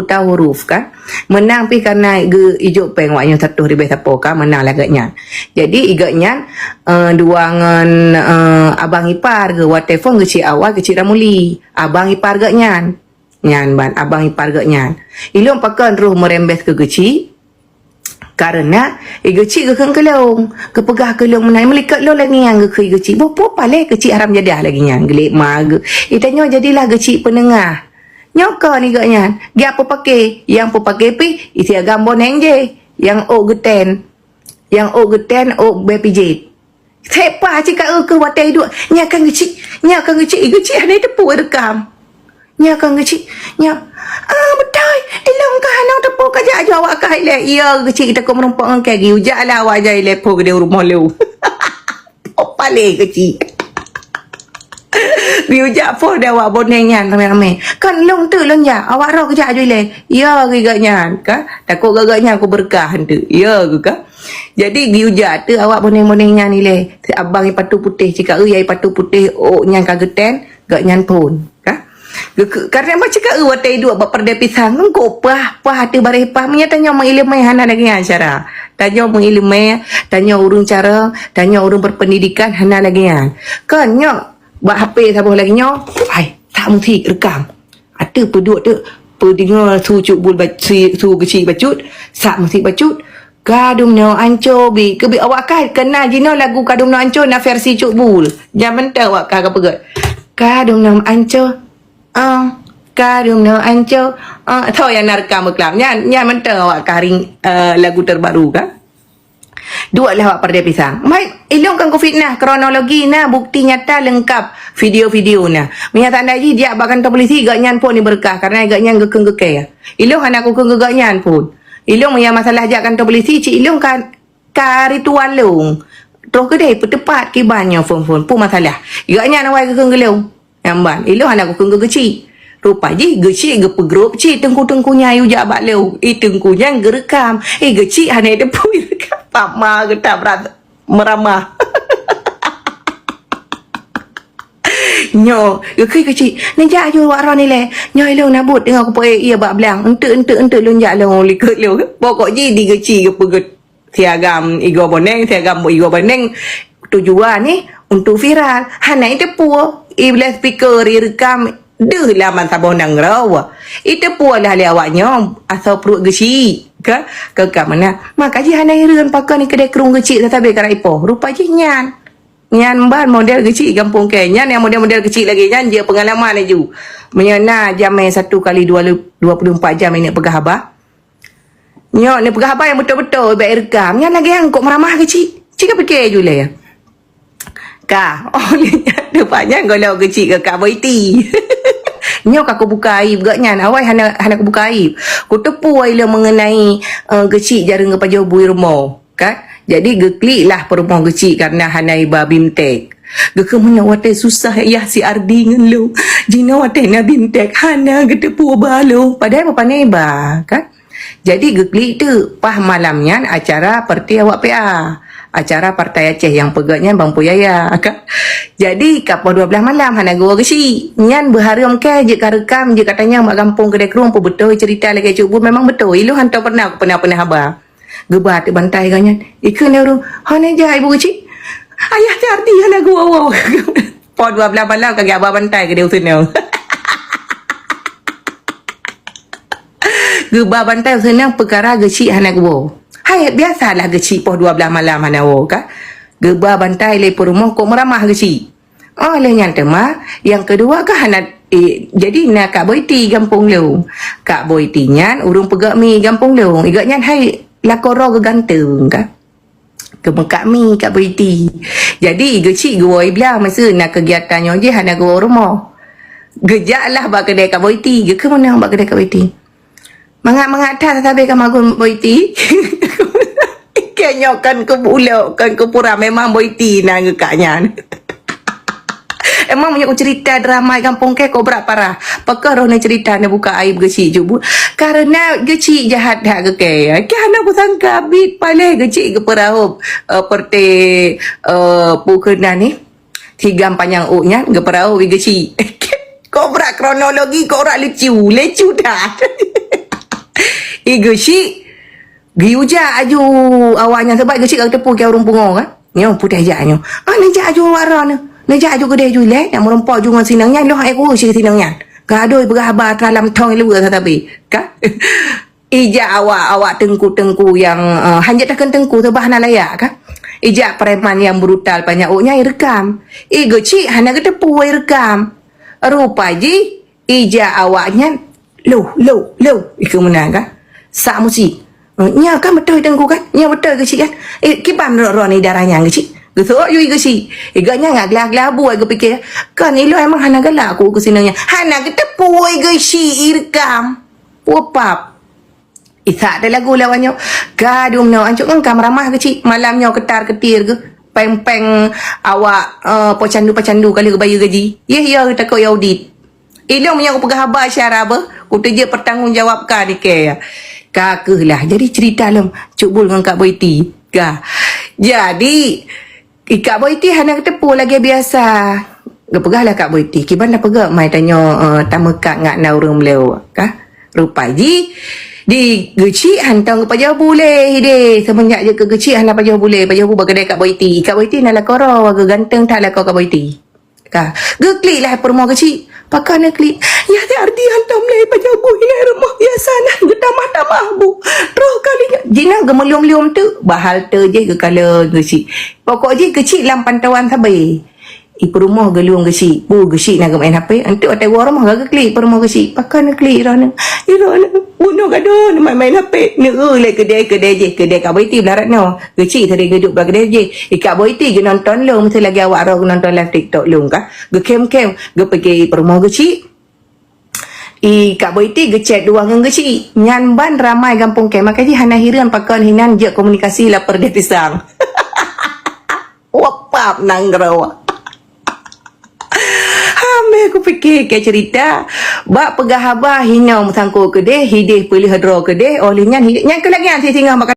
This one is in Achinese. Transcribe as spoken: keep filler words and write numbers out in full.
buta huruf kan. Meunang pih karena geu-, ijok péng awak nyoe seratus ribèe sapo kan, meunang lagèe nyan. Jadi, i geuh nyan, eh, dua ngon, eh, abang ipar geuh watèe phôn Geuchik awai Geuchik Ramuli. Abang ipar geuh nyan. Nyan ban abang ipar geuh nyan. Ilôn pakon roh meurembes keu Geuchik, karena i Geuchik geukheun keu lôn, geupeugah keu lôn meunan, meulikot lôn lagèe nyan geukheun i Geuchik. Boh peue palé Geuchik haram jadah lagèe nyan, geulék ma geuh. I tanyoe jadilah Geuchik peunengah. Nyoe kon i geuh nyan, geujak peupaké, nyang peupaké pih isi agam boneng jih, nyang ôk geutén, nyang ôk geutén, ôk bèe pijet. Sép paih cit ka eu keu watèe iduek, nyan kan Geuchik, nyan kan Geuchik, i Geuchik hana teupeu reukam. Nyan kan Geuchik, nyan, "Ah, beutôi, ilôn ka hana teupeu ka jak aju awak kah ilèe." "Iya, Geuchik, takot meurumpok ngon kèe." Geuyue jak lah awak jak ilèe phôn keudéh rumoh lôn. Oh, palé Geuchik. Geuyue jak phôn deh awak boneng nyan ramé-ramé. "Kan lôn teuk lôn jak, awak roh geujak aju ilèe." "Iya," geuyue geuh nyan, ka. Takot geuh nyan ku beureukat teuk. "Iya," geuyue ka. Jadi, geuyue jak teuk awak boneng-boneng nyan ilèe. Abang i patu putéh, cit ka eu nyang i patu putéh, ôk nyan ka geutén, geuh nyan phôn, ka. Geukeu-, karena macam ka eu watèe iduek bak peureudèe pisang, ngon kok paih, paih ateueh baréh paih, meunyo tanyoe meuileumèe hana lagèe nyan cara. Tanyoe meuileumèe, tanyoe ureueng cara, tanyoe ureueng berpendidikan hana lagèe nyan. Kon nyoe, bak H P saboh lagèe nyoe, ai, tak meusti reukam. Ateueh peuduek teuk, peudeungoe su Cut Bul ba-, si, su Geuchik bacut, sak meusi bacut. Ka dumnoe anco bi, keubi awak kah kena jinoe lagu ka dumnoe anco na versi Cut Bul. Nyan mantong awak kah ka peugöt. Ka dumnoe anco, ah, ka dumnoe anco, ah, tho nyang na reukam beuklam. Nyan, nyan mantong awak kah ring, eh, lagu terbaru kah. Duek lah awak peureudèe pisang. Mai, ilôn kan kufitnah, kronologi na, bukti nyata leungkap, video-video na. Meunyo seandai jih jak bak kantô polisi, geuh nyan phôn ibeureukat, karena geuh nyan geukheun geukheun. Ilôn hana kukheun geuh nyan phôn. Ilôn meunyo masalah jak kantô polisi, cit ilôn ka, ka ritual lôn. Troh keudéh, peuteupat kiban nyoe phôn-phôn, peue masalah. Geuh nyan awai geukheun keu lôn. Nyan ban, ilôn hana kukheun keu Geuchik. Rupa jih Geuchik geupeugrôp cit teungku-teungku nyan yue jak bak lôn. Eh, teungku nyan geureukam. Eh, Geuchik hana teupeu ireukam. Pama geutab rat meuramah. Nyoe, geukheun Geuchik, "Neujak aju awak droeneuh ilèe. Nyoe ilôn na buet teungoh kupeuék ié bak blang. Enteuk, enteuk, enteuk lôn jak lôn likot lôn." Pokok jih di Geuchik geupeuget. Siagam igoe boneng, siagam igoe boneng tujuan nih untuk viral. Hana iteupeu, iblih speaker ireukam deuh lam saboh nanggroe. Iteupeu lah lé awak nyoe asoe pruet Geuchik, ka, ka, ka meunan. Maka jih hana ireuen pakon i keudè krueng Geuchik sabe karap ipoh. Rupa jih nyan. Nyan ban model Geuchik gampông kèe. Nyan nyang model-model Geuchik lagèe nyan jeuet peungalaman laju. Meunyoe na jamèe satu kali dua lu-, dua puluh empat jam ineuk peugah haba. Nyoe neupeugah haba nyang beutôi-beutôi, bèk ireukam. Nyan lagèe nyang kok meuramah Geuchik. Cit ka pike ju lé. Ka, oh, nyan teumpat nyan gohlom Geuchik keu Kak Boiti. Nyoe ka kubuka aib geuh nyan. Awai hana, hana kubuka aib. Kuteupeu ilôn mengenai, eh, Geuchik jareueng geupajoh bui rumoh. Kan? Jadi geuklik lah peurumoh Geuchik karena hana iba bimtek. Geukheun meunoe watèe susah yah si Ardi ngon lôn. Jinoe watèe na bimtek hana geuteupeu ba lôn. Padahai bak pane iba, kan? Jadi geuklik teuk, paih malam nyan acara parti awak P A. Acara Partai Aceh nyang peugöt nyan Bang Puyaya, kan? Jadi ka poh dua belas malam hana geuwoe Geuchik. Nyan beuhareuem kèe jeuet ka reukam, jeuet ka tanyong bak gampông keudè krueng peubeutôi ceurita lagèe Cut Bul memang beutôi. Ilôn hantom pernah, pernah, pernah haba. Geuba teuk bantai geuh nyan. Ikheun lé ureueng, "Hana jai ibu Geuchik." Ayah teuh Ardi hana geuwoe-woe. Poh dua belas malam ka geuba bantai keudéh u seunang. Geuba bantai u seunang peukara Geuchik hana geuwoe. Hai, biasalah Geuchik poh dua belas malam hana woe ka. Geuba bantai lé peurumoh kok meuramah Geuchik. Oh, lheueh nyan teuma, nyang keudua ka hana, eh, jadi na Kak Boiti gampông lôn. Kak Boiti nyan ureueng peugöt mi gampông lôn. Igöt nyan hai lakoe droe geuganteung ka. Geumeukak mi Kak Boiti. Jadi, Geuchik geuwoe i blang masa na keugiatan nyoe jih hana geuwoe rumoh. Geujak lah bak keudè Kak Boiti. Geukheun meunan bak keudè Kak Boiti. Mangat-mangat that sabe ka magun Boiti. Kèe nyoe kon keu bulok, kon keu pura, memang Boiti na geukak nyan. Emang meunyoe cerita drama gampông kèe kok brat parah. Pakon roh neucerita neubuka aib Geuchik Cut Bul. Karena Geuchik jahat that keu kèe. Kèe hana kusangka bit paleh Geuchik geupeurahop, eh, perte, eh, pu keunan ni. Tigam panyang ôk nyan geupeurahop i Geuchik. Kok brat kronologi, kok brat lucu. Lucu that. Geuchik, geuyue jak aju awak nyan sebab geuchik ka geuteupeue keu ureuëng pungo kan. Nyoe putih jak nyoe. Ah, neujak aju awak droeneuh. Neujak aju keudeh ju ilée, nyang meurumpok ju ngon sinong nyan, lheueh hai kueh si sinong nyan. Ka adoi peugah haba atra lam thong luweue sabe. Ka? Ijak awak, awak teungku-teungku nyang, eh, hanjeuet takheun teungku, teuba hana layak ka. Ijak preman nyang brutal panyak uk nyang ireukam. I geuchik hana geuteupeue ireukam. Rupa jih ijak awak nyan, "Loh, loh, loh," ikeu meunan ka. Sak musi. Eh, nya kan beutôi teungku kan? Nya beutôi geuchik kan? Eh, kiban rot-rot ni darah nyang geuchik. Geuseuôt yue geuchik. Iga nyan ngak glah-glah buet geupike. Kan ilong emang hana galak ku keu sinong nyan. Hana geuteupeue geuchik ireukam. Wopap. Isak teu lagu lawan nyoe. Ka dum nyoe ancuk ngon kam ramah geuchik. Malam nyoe keutar-keutir geuh. Peng-peng awak, eh, pocandu-pocandu ka lheueh geubayeue gaji. Yeh, ya, takot ya udit. Ilong meunyoe kupeugah haba syara beuh, kuteujeuet pertanggungjawabkan ikei ya. Ka keuh lah. Jadi cerita lom Cuk Bul ngon Kak Boiti. Ka. Jadi, i Kak Boiti hana geuteupeue lagée biasa. Geupeugah lah Kak Boiti, "Kiban na peugah mai tanyoe, eh, tameukat ngat na ureuëng meuleu." Ka. Rupa jih, di geuchik hantom geupajoh bu lé hideh. Semenjak jeuet keu geuchik hana pajoh bu lé, pajoh bu bak keudée Kak Boiti. Kak Boiti na lakoe roe, geuganteung that lakoe Kak Boiti. Ka. Geuklik lah peurumoh geuchik. Pakon neuklik? Ya, teu Ardi hantom lé pajoh bu inan rumoh. Ya, sana geutamah-tamah bu. Troh kali nyoe. Jihnyan geumeulom-lom teuk. Bahal teu jih geukalon geuchik. Pokok jih geuchik lam pantauan sabe. I peurumoh geulong geuchik. Bu geuchik na geumain H P. Enteuk watée woe rumoh geuklik peurumoh geuchik. Pakon neuklik droeneuh? Droeneuh bunoe gadôh neumain-main H P. Neu lé keudée-keudée jih. Keudée Kak Boiti blah rot nyoe. Geuchik tadi geuduek bak keudée jih. I Kak Boiti geunonton lom, meusti lagée awak droe geunonton live TikTok lom kah. Geukhém-khém, geupike i peurumoh geuchik. I Kak Boiti geuchat dua ngon geuchik. Nyan ban ramai gampông kém, maka jih hana hireuen pakon hinan jeuet komunikasi lapor deh pisang. Wapap nanggroe. Hamé kupike ke cerita. Bak peugah haba hinoe meusangkot keudeh, hideh peuleueh droe keudeh, oh lheueh nyan hideh. Nyan keu lagée nyan si singoh maka